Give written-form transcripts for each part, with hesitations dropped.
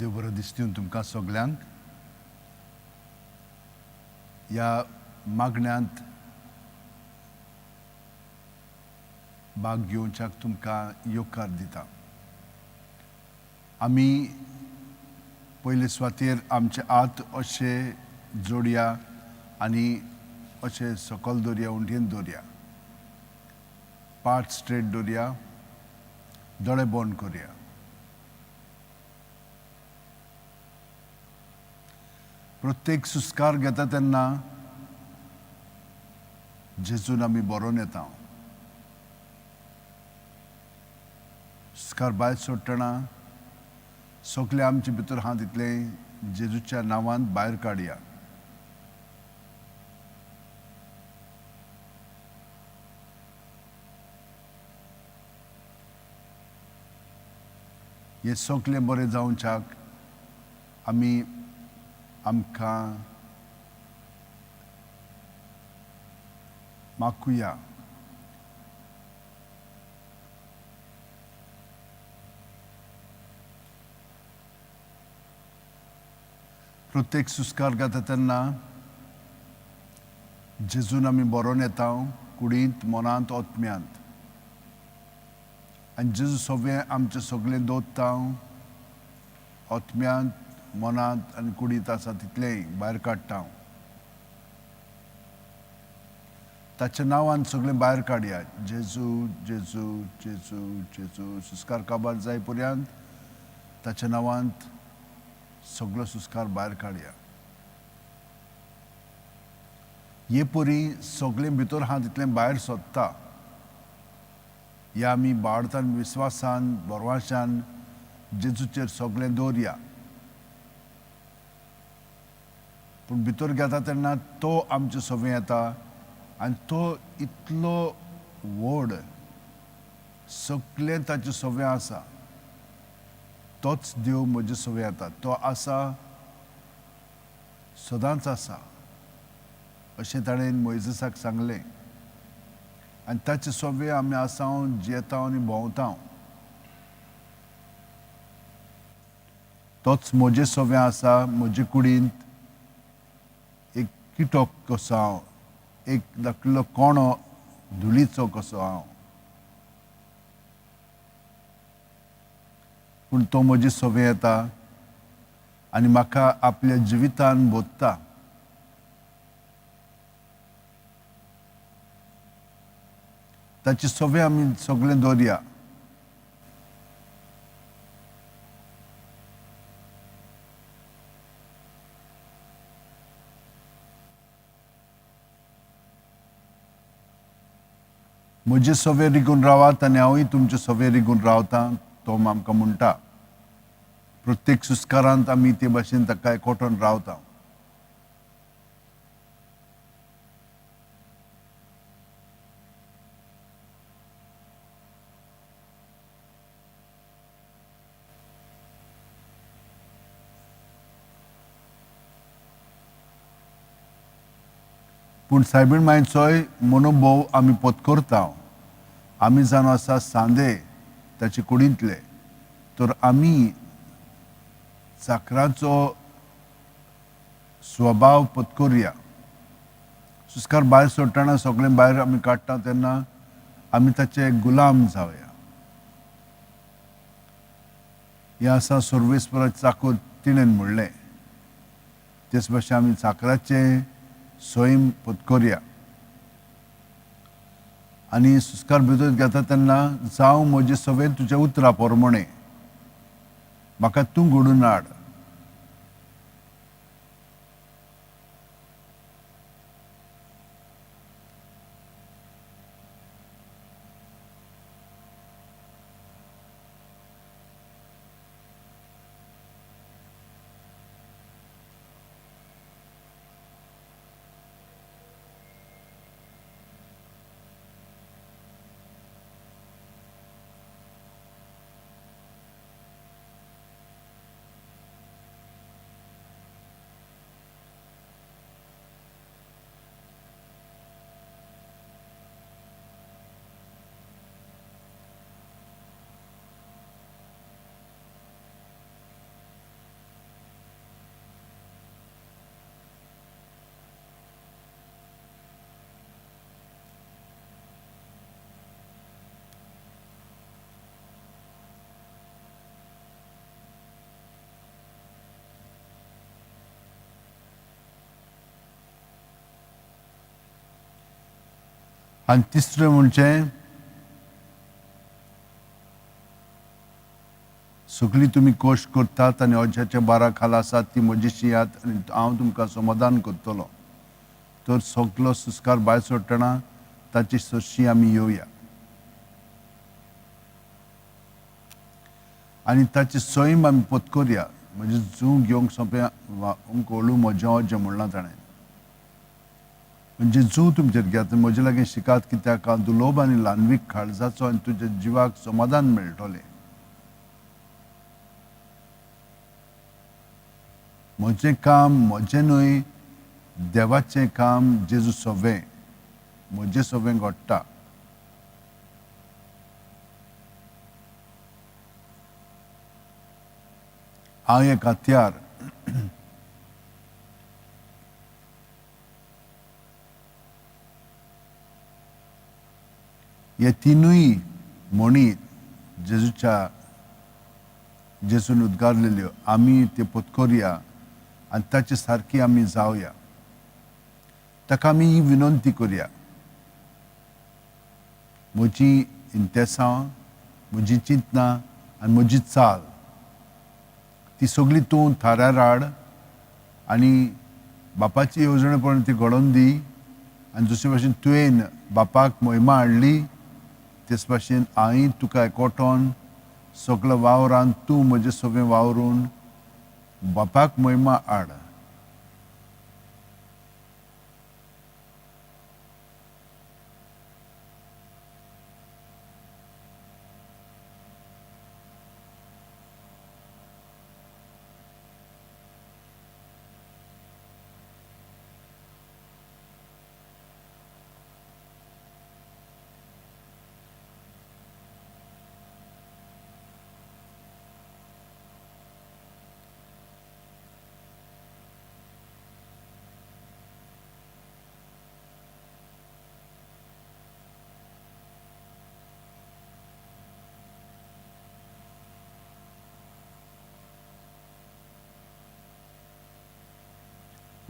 देव बरो दिसता तुमकां सगल्यांक. ह्या मागण्यांत भाग घेवच्याक तुमकां येवकार दिता. आमी पयले सुवातेर आमचे हात अशे जोडया आनी अशे सकल दवरया, उंटयेन दवरया, पाट स्ट्रेट दवरया, दोळे बंद करया. प्रत्येक सुस्कार घेता तेन्ना जेजून आमी बरोवन येता. सुस्कार भायर सोडटना सगळे आमचे भितर आहा तितलें जेजूच्या नांवान भायर काडया. हें सगळें बरें जावच्याक आमी आमकां मागुया. प्रत्येक सुस्कार घेता तेन्ना जेजून आमी बरोवन येता, कुडींत, मनांत, आत्म्यांत. आनी जेजू सगळें आमचें सगळें दवरता, आत्म्यांत, मनांत आनी कुडींत आसा तितलेंय भायर काडटा. ताच्या नांवान सगळें भायर काडया. जेजू, जेजू, जेजू, जेजू. सुस्कार काबार जाय पर्यंत ताच्या नांवांत सगळो सुस्कार भायर काडया. हे परी सगळें भितर आहा तितलें भायर सोदता. ह्या आमी बाळतान, विस्वासान, बरवाशान जेजूचेर सगळें दवरया. पूण भितर घेता तेन्ना तो आमचे सवें येता आनी तो इतलो व्हड, सगळें ताचें सवें आसा. तोच देव म्हजे सवें येता. तो आसा, सदांच आसा अशें ताणें मोयजेसाक सांगलें. आनी ताचे सवें आमी आसा, जियेता आनी भोंवता. तोच म्हजे सवें आसा. म्हजे कुडींत एक किटक कसो हांव, एक धाकलो कोणो धुळीचो कसो हांव, पूण तो म्हजे सवें येता आनी म्हाका आपल्या जिवितान बोधता. ताचे सवें आमी सगळें दवरया. म्हजे सवें रिगून रावात आनी हांवूय तुमचे सवें रिगून रावतां, तो आमकां म्हणटा. प्रत्येक सुस्कारांत आमी ते भाशेन ताका एकवटून रावता. पूण सायबीण मांयचोय मनोभोव आमी पत्करता. आमी जावन आसा सांदे ताचे कुडींतले, तर आमी चाकराचो स्वभाव पत्करुया. सुस्कार भायर सोडटना सगळें भायर आमी काडटा तेन्ना आमी ताचे गुलाम जावया. हें आसा सर्वेस्पराचें चाकर तिणेन म्हणलें. तेच भाशेन आमी चाकराचें सैम पत्करुया. आनी सुस्कार भितर घेता तेन्ना जावं म्हजें सवें तुज्या उतरा पोरमणें, म्हाका तूं घडून हाड. आनी तिसरें म्हणजे सगळीं तुमी कश्ट करतात आनी अज्याच्या बारा खाला आसात ती म्हजी शियात आनी हांव तुमकां समाधान करतलो. तर सगलो सुस्कार भायर सोडटना ताची सरशी आमी येवया आनी ताची सैम आमी पत्करया. म्हणजे जूं घेवंक सोंपें अंकोळू म्हजें अजें म्हणलां ताणें. म्हणजे जूं तुमचेर घेयात म्हजे लागीं शिकात कित्याक हांव दुलोब आनी ल्हानवीक काळजाचो आनी तुज्या जिवाक समाधान मेळटलें. म्हजें काम म्हजें न्हय, देवाचें काम जेजू सवें म्हजें सवें घडटा. हांव एक हत्यार. हे तिनूय म्हणी जेजूच्या जेजून उद्गारलेल्यो आमी त्यो पत्करया आनी ताचे सारकी आमी जावया. ताका आमी ही विनंती करया, म्हजी इंतेसांव, म्हजी चिंतनां आनी म्हजी चाल ती सगळी तूं थाऱ्यार हाड आनी बापाची येवजणे प्रमाण ती घडोवन दी. आनी जशे भाशेन तुवें बापाक महिमा हाडली तेच भाशेन हांवें तुका एकवटोन सगळ्या वावरान तूं म्हजें सगळें वावरून बापाक महिमा हाड.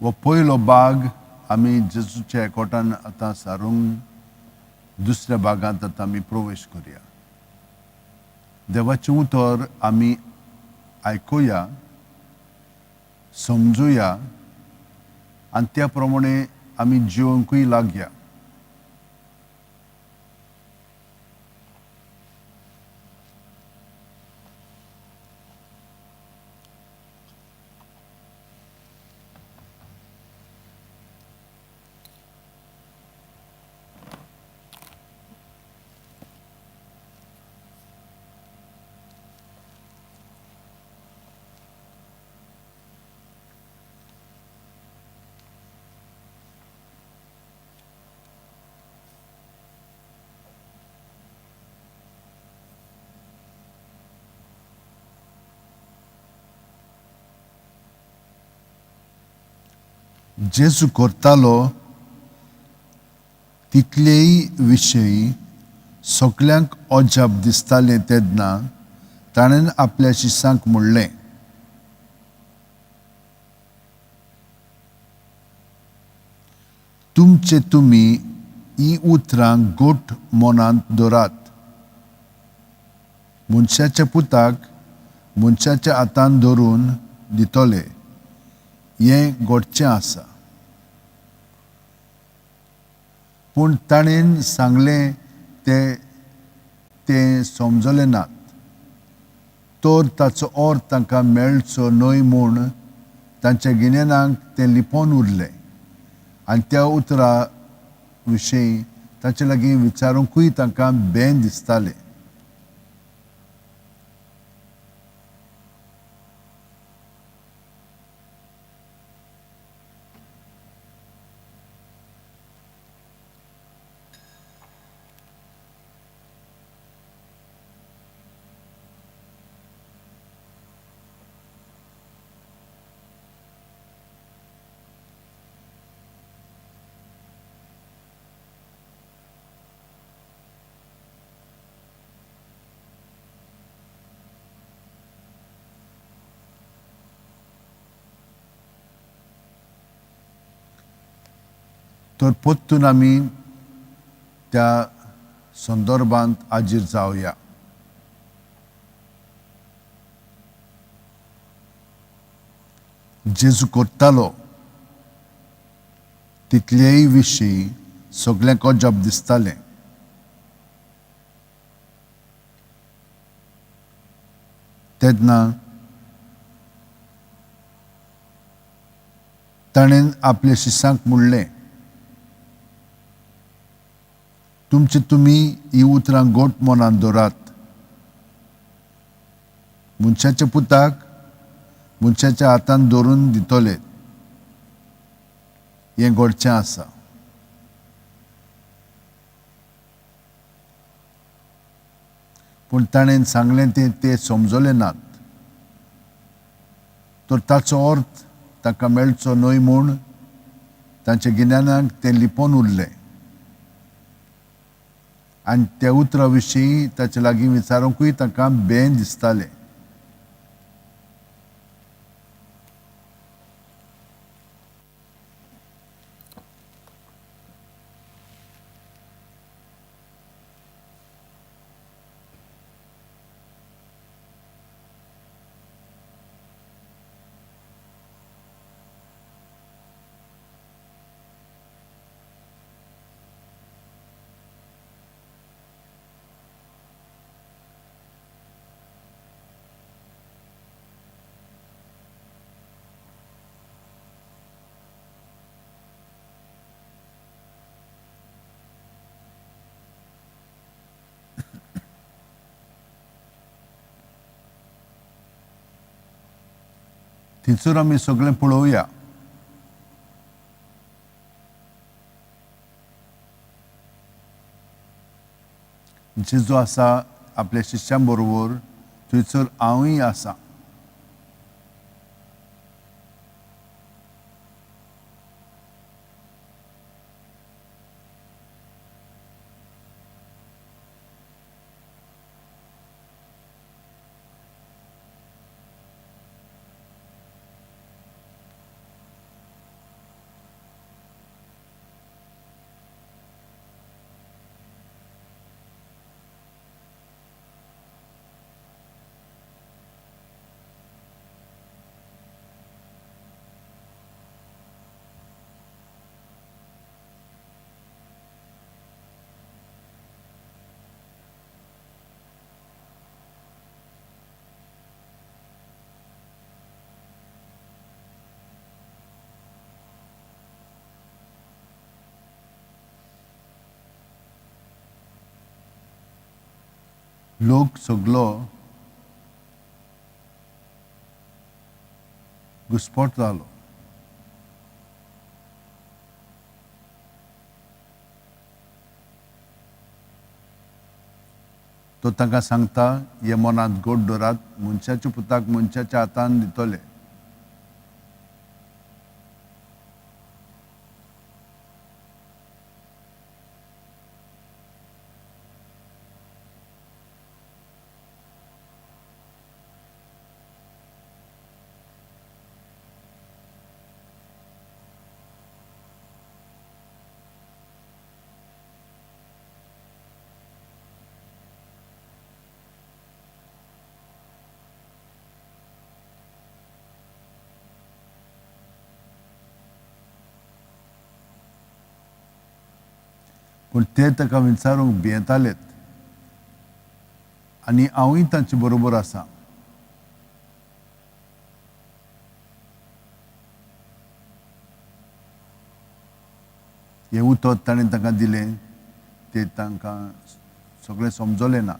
हो पयलो भाग आमी जेजूच्या एकवटान आतां सारूंक दुसऱ्या भागांत आतां आमी प्रवेश करया. देवाचें उतर आमी आयकुया, समजुया आनी त्या प्रमाणे आमी जिवंकूय लागया. जेजू करतालो तितलेय विशयी सगल्यांक अजाप दिसतालें तेन्ना ताणें आपल्या शिसांक म्हणलें, तुमचे तुमी ही उतरां गोट मनांत दवरात. मनशाच्या पुताक मनशाच्या हातान धरून दितले हें घडचें आसा. पूण ताणें सांगलें ते ते समजले नात, तर ताचो अर्थ तांकां मेळचो न्हय म्हूण तांच्या गिन्यानाक तें लिपोवन उरलें आनी त्या उतरा विशीं ताचे लागीं विचारूंकूय तांकां बें दिसतालें. तर परतून आमी त्या संदर्भांत हाजीर जावया. जेजू करतालो तितलेय विशीं सगळ्यांक अजाप दिसतालें. तेन्ना ताणें आपल्या शिसांक म्हणलें, तुमचे तुमी ही उतरां गोट मनान दवरात. मनशाच्या पुताक मनशाच्या हातान दवरून दितले, हें घडचें आसा. पूण ताणें सांगलें तें ते समजले नात, तर ताचो अर्थ ताका मेळचो न्हय म्हूण तांच्या गिन्यानाक तें लिपोवन उरलें आनी त्या उतरा विशीं ताचे लागीं विचारूंकूय तांकां बें दिसतालें. थंयसर आमी सगळें पळोवया. जेजू आसा आपल्या शिश्यां बरोबर, थंयसर हांवूय आसा. लोक सगलो घुस्पट जालो. तो तांकां सांगता, हे मनांत गोड दवरात, मनशाच्या पुताक मनशाच्या हातान दितले. पूण ते ताका विचारूंक भियेतालेत आनी हांवूय तांचे बरोबर आसा. हें उतर ताणें तांकां दिलें ते तांकां सगळें समजलें ना.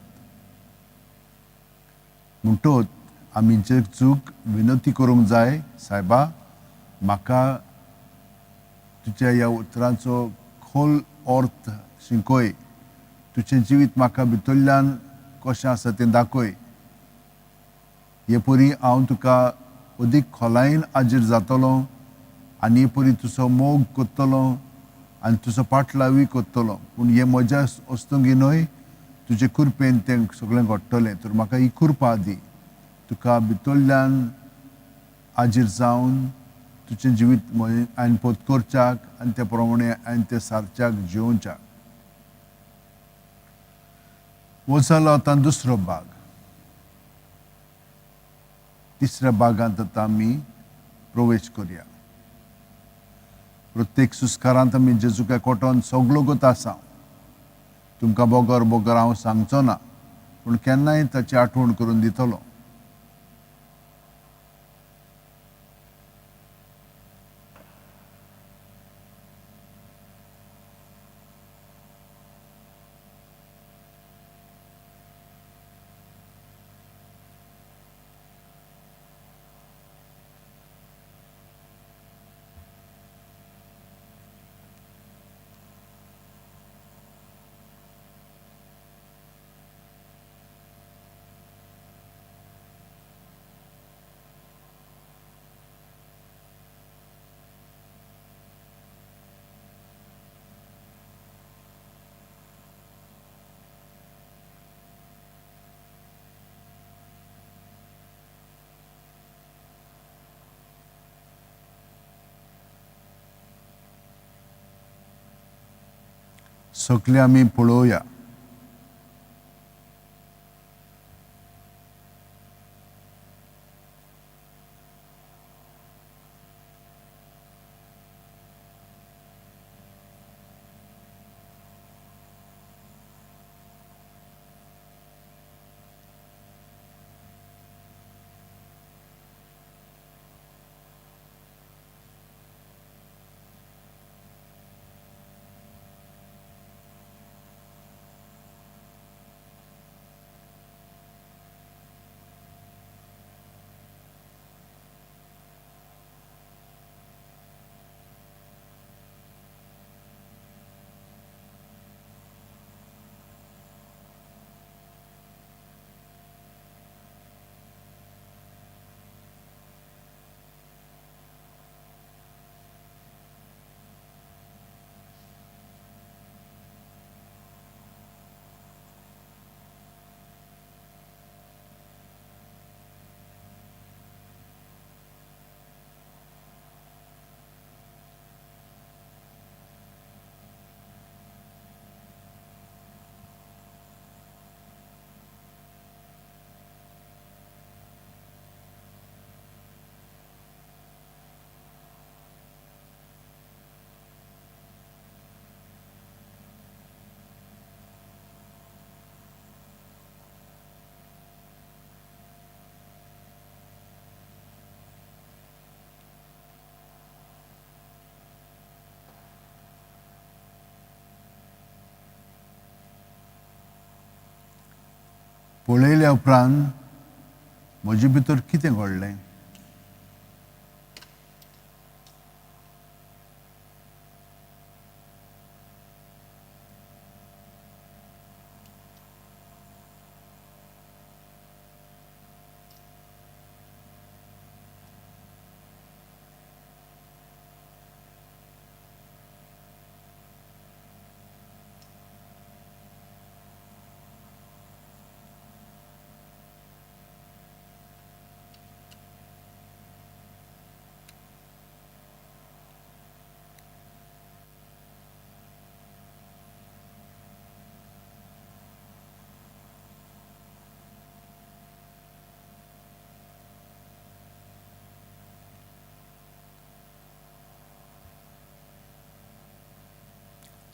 म्हणटोच आमी जेजूक विनंती करूंक जाय, सायबा म्हाका तुज्या ह्या उतरांचो खोल अर्थ शिकय, तुजें जिवीत म्हाका भितरल्यान कशें आसा तें दाखय. हे परी हांव तुका अदीक खोलायेन हाजीर जातलो आनी हे परी तुजो मोग करतलो आनी तुजो पाटलावूय करतलो. पूण हें म्हज्या वस्तुंगी न्हय, तुजे कृपेन तें सगळें घडटलें. तर म्हाका ही कृपा दी, तुका भितरल्यान हाजीर जावन तुजें जिवीत हांवें पोत करच्याक आनी त्या प्रमाणे हांवें तें सारच्याक जिवोवच्याक. हो जालो आतां दुसरो भाग. तिसऱ्या भागांत आतां आमी प्रवेश करया. प्रत्येक सुस्कारांत आमी जेजूक एकवटोन सगलो गोत आसा. तुमकां बगर बगर हांव सांगचो ना, पूण केन्नाय ताची आठवण करून दितलो. सगळे आमी पळोवया. पळयल्या उपरांत म्हजे भितर कितें घडलें?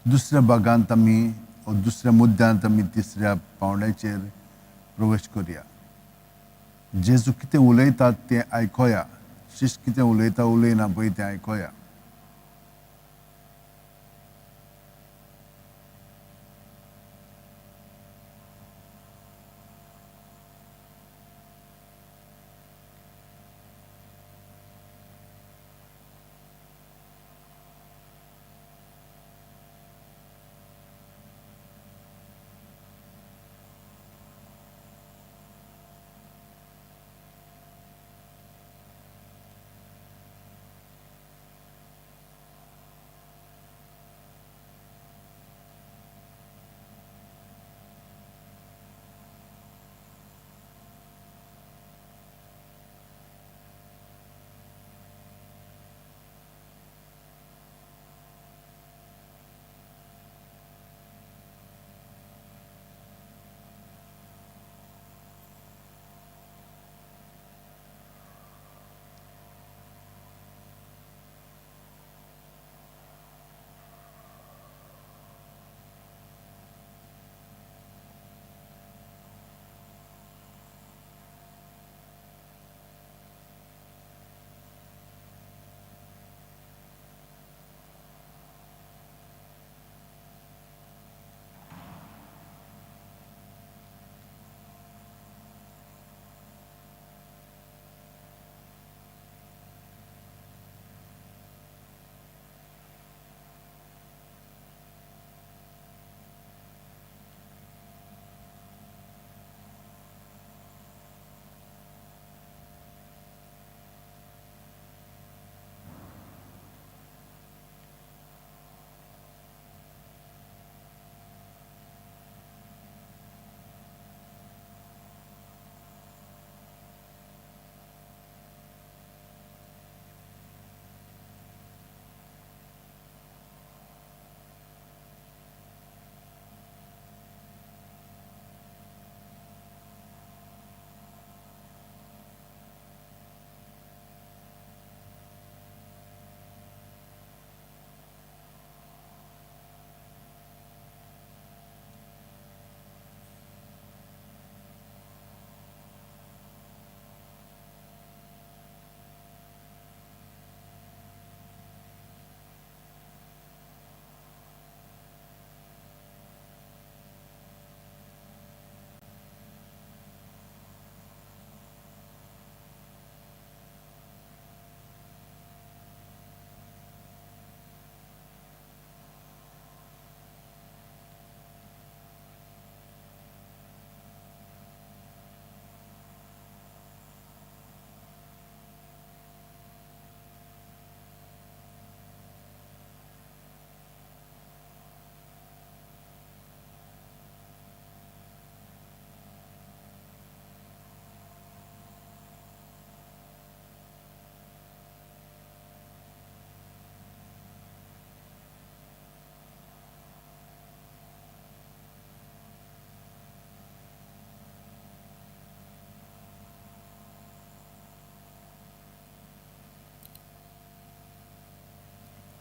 दुसऱ्या भागांत आमी दुसऱ्या मुद्द्यांत आमी तिसऱ्या पावंड्याचेर प्रवेश करया. जेजू कितें उलयतात तें आयकोया, शिश कितें उलयता उलयना पळय तें आयकोया.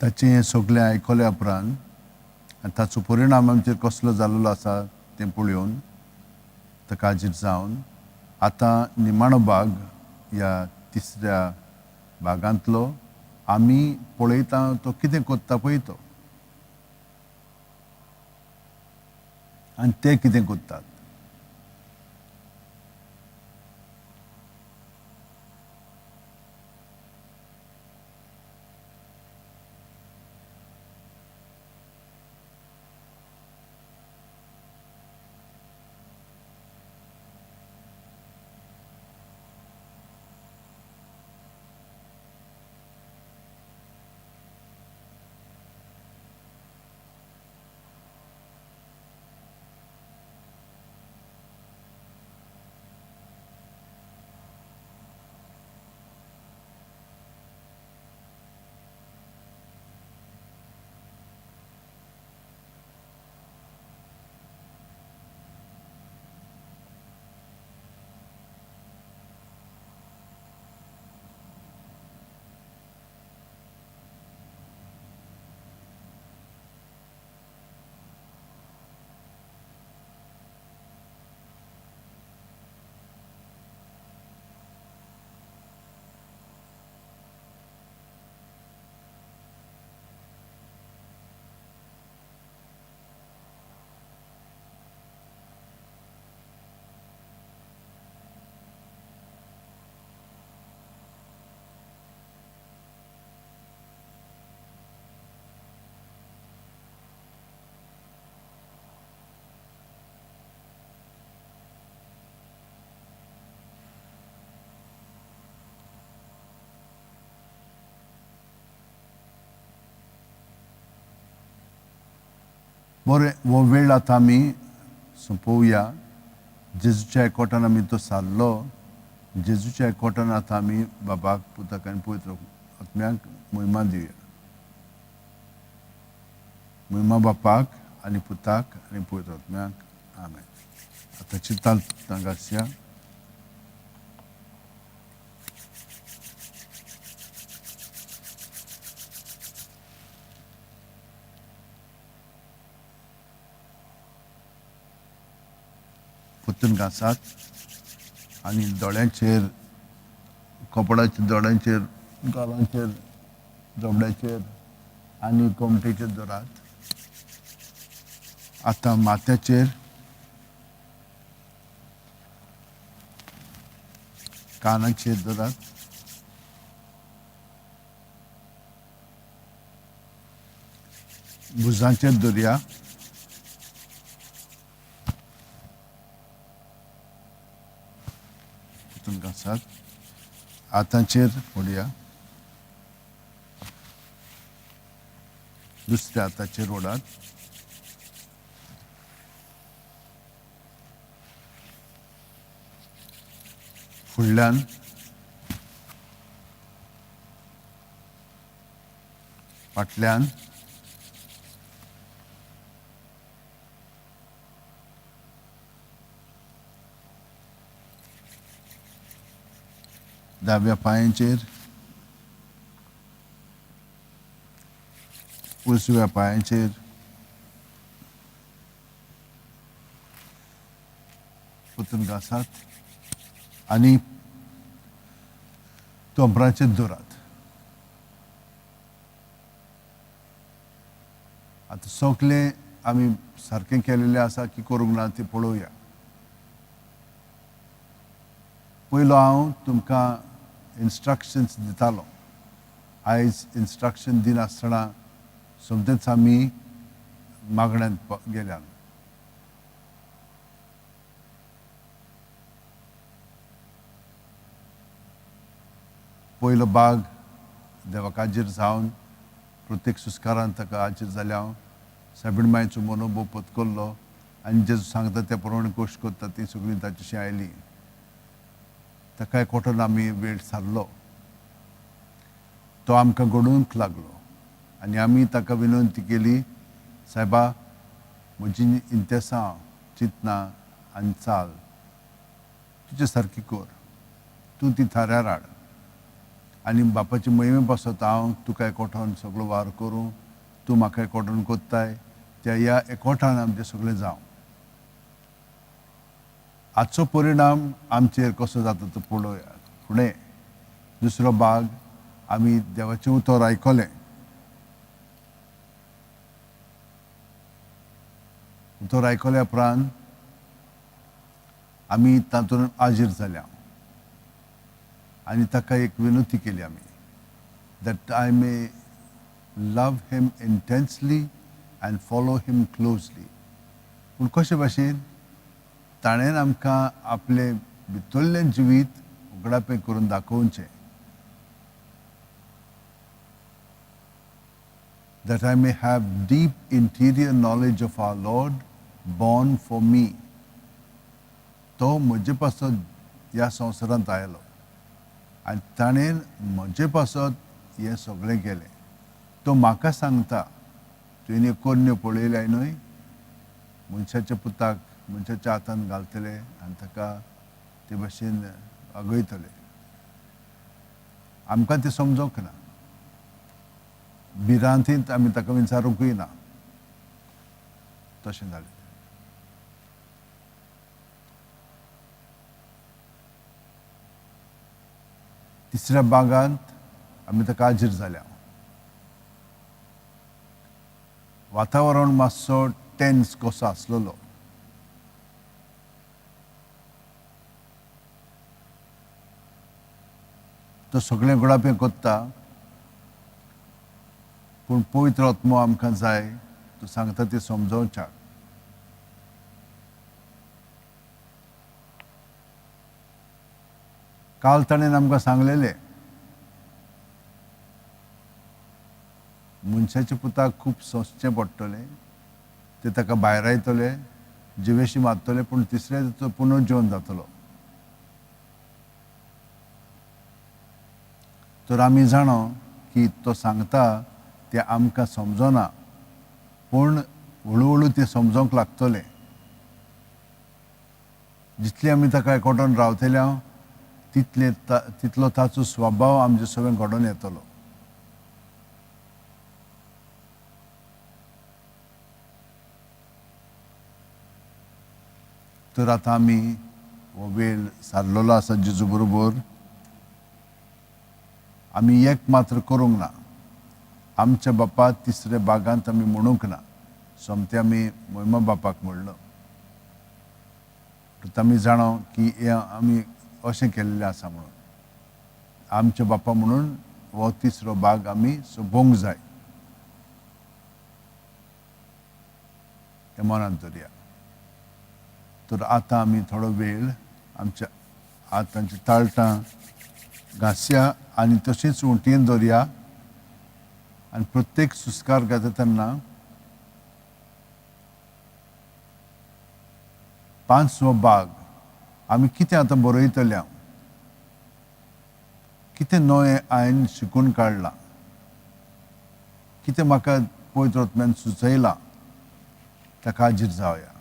ताचें हें सगळें आयकल्या उपरांत आनी ताचो परिणाम आमचेर कसलो जाल्लो आसा तें पळोवन ताका हाजीर जावन आतां निमाणो भाग ह्या तिसऱ्या भागांतलो आमी पळयता तो कितें कोत्ता पळय तो आनी ते कितें कोत्तात. बरें, हो वेळ आतां आमी सोंपोवया. जेजूच्या एकवटान आमी तो सारलो. जेजूच्या एकवटान आतां आमी बाबाक, पुताक आनी पवित्र आत्म्याक महिमा दिवया. महिमा बापाक आनी पुताक आनी पवित्र आत्म्याक. आमेन. आतां चिंताल घासया. परतून घासात आनी दोळ्यांचेर, कपडाच्या दोळ्यांचेर, गालांचेर, जबड्याचेर आनी कोमटेचेर दवरात. आतां माथ्याचेर, कानाचेर दवरात. भुजांचेर दवरया. घासात. हातांचेर ओडया. दुसऱ्या हाताचेर ओडात. फुडल्यान फाटल्यान दाव्या पांयांचेर, उजव्या पांयांचेर, परतून घासात आनी तोंपराचेर दवरात. आतां सगळें आमी सारकें केलेलें आसा की करूंक ना तें पळोवया. पयलो हांव तुमकां इन्स्ट्रक्शन्स दितालो. आयज इन्स्ट्रक्शन दिनासतना सोमतेच आमी मागण्यांत गेल्यान. पयलो भाग देवाक हाजीर जावन प्रत्येक सुस्कारान ताका हाजीर जाल्या हांव सायबीण मायचो मनोभोव पत्करलो आनी जेजू सांगता त्या प्रमाणे कोश्ट करता ती सगळीं ताचेशी आयली. ताका एकवटून आमी वेळ सारलो. तो आमकां घडोवंक लागलो आनी आमी ताका विनंती केली, सायबा म्हजी इंतेसां, चिंतनां आनी चाल तुजे सारकी कर, तूं ती थाऱ्यार हाड. आनी बापाचे मोहिमे पासत हांव तुका एकोठान सगळो वावर करूं, तूं म्हाका एकोठान कोत्ताय, त्या ह्या एकोठान आमचें सगळें जावं. हाचो परिणाम आमचेर कसो जाता तो पळोवया फुडें. दुसरो भाग आमी देवाचें उतर आयकलें. उतर आयकल्या उपरांत आमी तातूंत आजीर जाल्या आनी ताका एक विनंती केली आमी, that I may love him intensely and follow him closely. पूण कशे भाशेन ताणें आमकां आपलें भितरलें जिवीत उगडापें करून दाखोवचें. That I may have deep interior knowledge of our Lord born for me. तो म्हजे पासत ह्या संवसारांत आयलो आनी ताणें म्हजे पासत हें सगळें केलें. तो म्हाका सांगता, तुवें कोरण्यो पळयल्या न्हय, मनशाच्या पुताक मनशाच्या हातान घालतले आनी ताका ते भाशेन वागयतले. आमकां तें समजोंक ना, भिरांतींत आमी ताका विचारूंकूय ना. तशें जालें. तिसऱ्या बागांत आमी ताका हाजीर जाल्या. वातावरण मातसो टेन्स कसो आसलेलो. तो सगळें गुडापें कोत्ता, पूण पवित्र आत्मो आमकां जाय, तो सांगता तें समजोवच्याक. काल ताणें आमकां सांगलेलें, मनशाच्या पुताक खूब सोंसचें पडटलें, ते ताका भायरायतले, जिवेशी मारतले, पूण तिसऱ्या तो पुनर्जीवन जातलो. तर आमी जाणो की तो सांगता तें आमकां समजना, पूण हळू हळू तें समजोंक लागतलें. जितलें आमी ताका एकोटोन रावतले तितले तितलो ताचो स्वभाव आमचे सगळें घडोवन येतलो. तर आतां आमी हो वेळ सारलेलो आसा जेजू बरोबर. आमी एक मात्र करूंक ना, आमच्या बापा तिसऱ्या बागांत आमी म्हणूंक ना, सोमतें आमी मोहिमा बापाक म्हणलो. आमी जाणो की हें आमी अशें केल्लें आसा म्हणून आमच्या बापा म्हणून हो तिसरो भाग आमी सोंपोवंक जाय हें मनांत धरया. तर आतां आमी थोडो वेळ आमच्या हातांची ताळटां घांसया आनी तशेंच उंटयेन दवरया आनी प्रत्येक सुस्कार घेता तेन्ना पांचवो भाग आमी कितें आतां बरयतले, हांव कितें नवें हांवें शिकून काडलां, कितें म्हाका पवित्र आत्म्यान सुचयलां, ताका हाजीर जावया.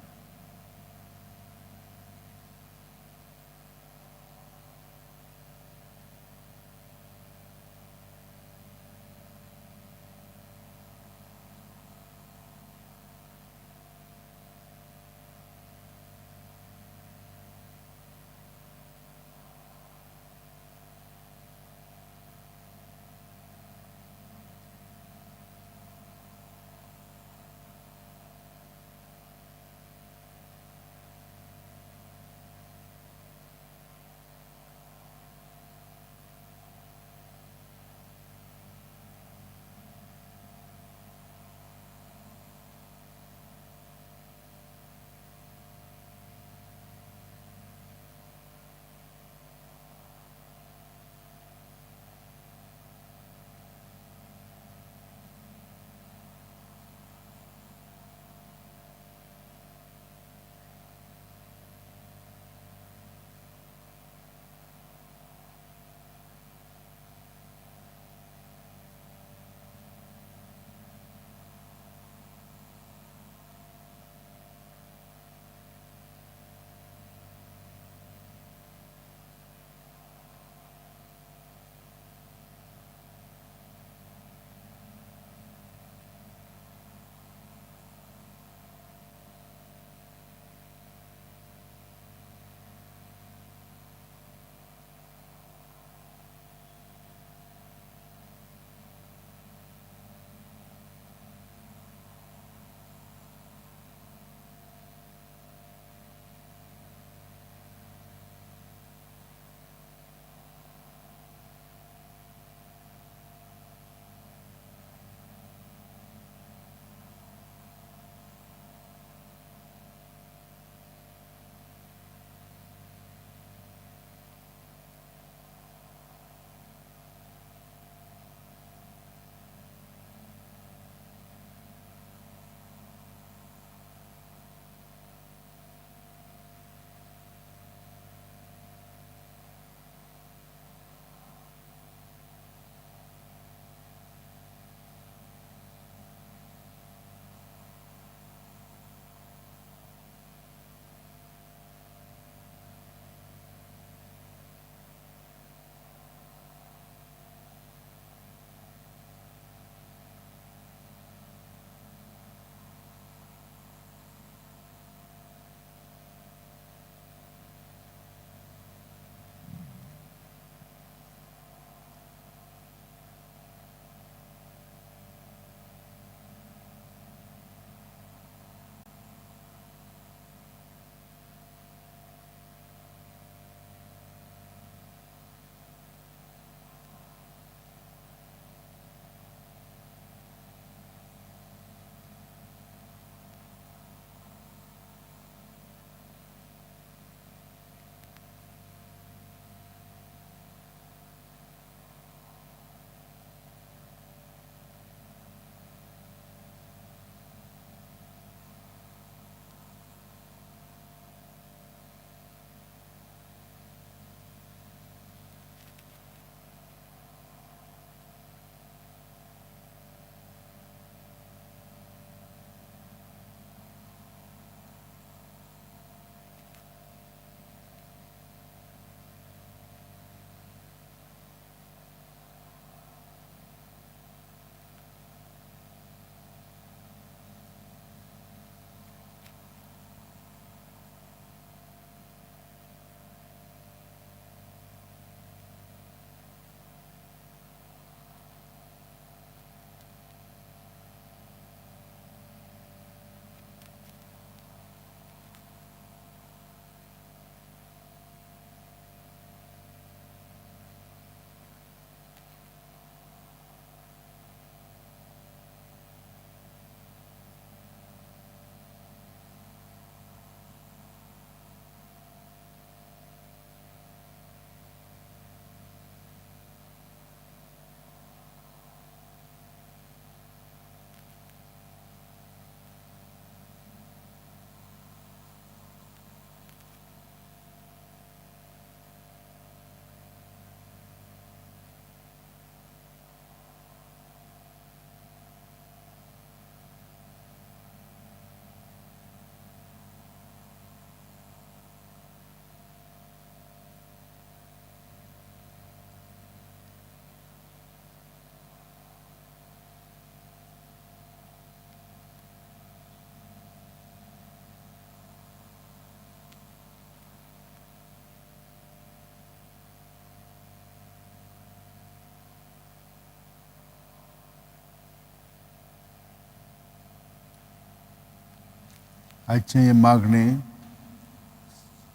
आयचें हें मागणें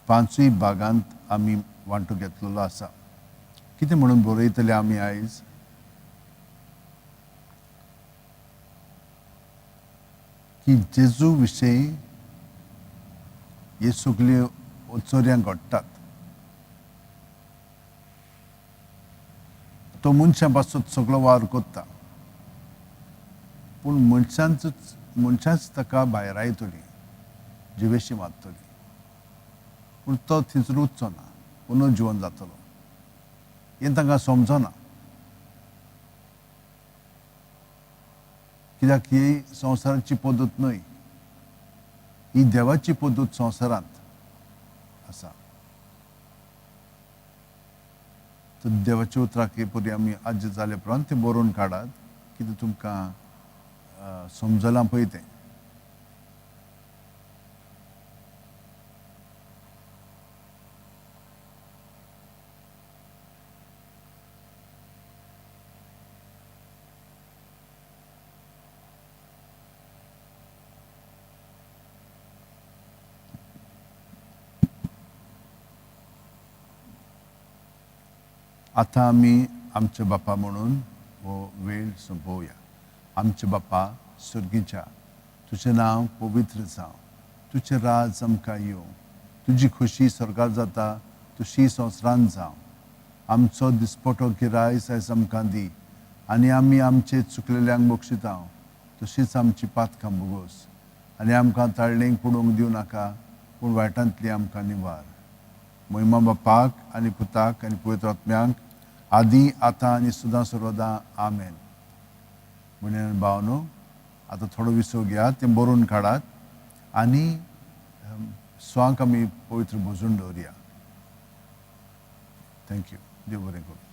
पांचूय भागांत आमी वांटो घेतलेलो आसा. कितें म्हणून बरयतले आमी आयज? की जेजू विशयी हे सगल्यो चोरयां घडटात. तो मनशां पासून सगळो वावर करता, पूण मनशांच ताका भायरायतली, जिवेशी मारतली, पूण तो थंयसर उरचो ना, पुनर्जिवन जातलो हें तांकां समजना. कित्याक ही संवसाराची पद्दत न्हय, ही देवाची पद्दत संवसारांत आसा. तर देवाच्या उतराक हे परी आमी आज जाले उपरांत तें बरोवन काडात, कितें तुमकां समजलां पळय तें. आतां आमी आमच्या बापा म्हणून हो वेळ सोंपोवया. आमच्या बापा सर्गीच्या, तुजें नांव पवित्र जावं, तुजें राज आमकां येवं, तुजी खोशी स्वर्गार जाता तशी संवसारांत जावं. आमचो दिसपटो गिरायस आयज आमकां दी, आनी आमी आमचे चुकलेल्यांक बक्षितांव तशीच आमची पातकां भोगोस, आनी आमकां ताळणेक पडूंक दिवं नाका, पूण वायटांतली आमकां निवार. महिमा बापाक आनी पुताक आनी पवित्र आत्म्यांक, आदी आतां आनी सदां सर्वदां. आमेन. म्हणून भावनो आतां थोडो विसव घेयात, तें बरोवन काडात आनी स्वांक आमी पवित्र भोजून दवरया. Thank you. देव बरें करूं.